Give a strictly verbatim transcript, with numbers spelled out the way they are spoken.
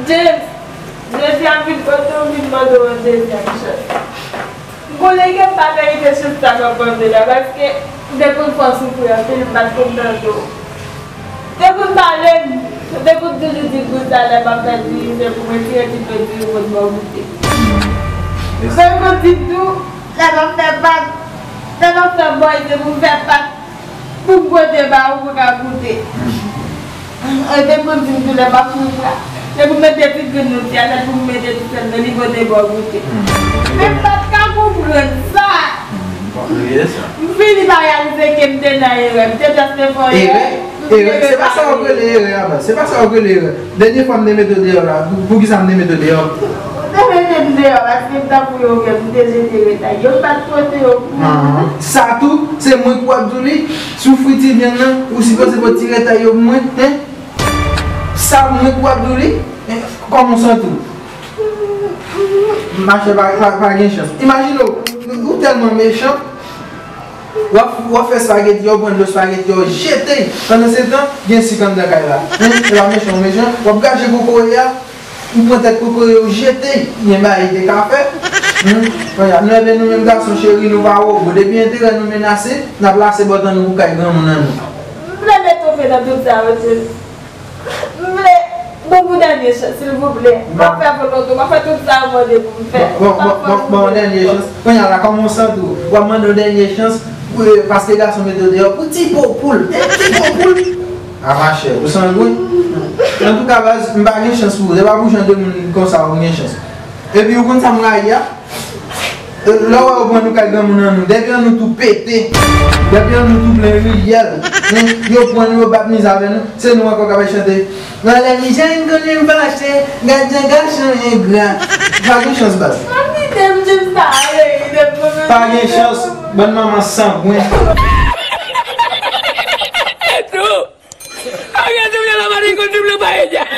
James, jodi a m vin kote w, m vin mande w yon dezyèm chans. M konnen ke m pa merite chans sa w ap mande la, paske m te konn fè w soufri anpil, m pa t konn tande w. Te konn pale m, te konn toujou di m konsa lè m ap fè diri, se pou mwen tire ti pe diri pou m ba w goute. Mwen konn di tou, lè m ap fè pat, lè m ap fè bòy, se pou m fè pat, pou m pote ba ou pou w ka goute. E te konn di m tou lè m ap fè plat, se pou m mete ti grenn nan ti atè, pou m mete ti sèl nan li pote ba w goute. Men m pa t ka konprann sa. M fini pa reyalize ke m te nan erè. M te just te fè yon erè. Erè? Erè? Se pa sa w ap rele erè a, baz. Se pa sa w ap rele erè. Dènye fwa m te mete w deyò la, pou, poukisa m te mete w deyò? Ou te mete m deyò paske m t ap wè w, m te jete retay yo, m pa t pote yo pou ou. Sa tou, se mwen ki w ap di w li? Si w friti vyann nan, ou sipoze pote ti retay yo pou mwen, en? Sa mwen ki w ap di w li? En? Kòman w santi w? Machè, pa, pa, pa gen chans. Imajine w, ou, ou tèlman mechan, w ap, w ap fè espageti, w ap pran dlo espageti, w ap jete. Pandan se tan, gen sik anndan kay la. Hen, se pa mechan, w mechan. W ap gaje kokoye a, ou pran tèt kokoye, w jete. Gen bagay te ka fè. Hen, konnya, nou, ebyen, nou menm gason cheri, nou pa wobo. Depi enterè nou menase, n ap lase bòt an nou pou kay granmoun an nou. M vle mete w nan tout sa yo, James. M vle, ban m yon dènye chans, silvouplè. M ap fè volonte w, m ap fè tout sa w mande pou m fè. Bon, bon, bon, bon, bon, yon dènye chans. Kounye a la, kòman w santi w? W ap mande yon dènye chans, pou, paske gason mete w deyò, pou ti po poul. Ti po poul. A machè, ou sangwen. Antouka, baz, m pa gen chans pou ou. Se pa pou jan de moun konsa ou gen chans. Epi, ou konn sa m rayi a? Lè w wè yo pran nou kay granmoun an nou, depi an nou tou pete, depi an nou tou plen riyèl, hen, yo pran nou, yo bat mizè avè nou, se nou ankò k ap chante. Malè mi jan konnen m fache, gad jan gason engra. Pa gen chans, baz. Pa kite m di m sa, ale, kite m. Pa gen chans, bann manman sangwen. Ariel te vle la mari konn di m nan paella.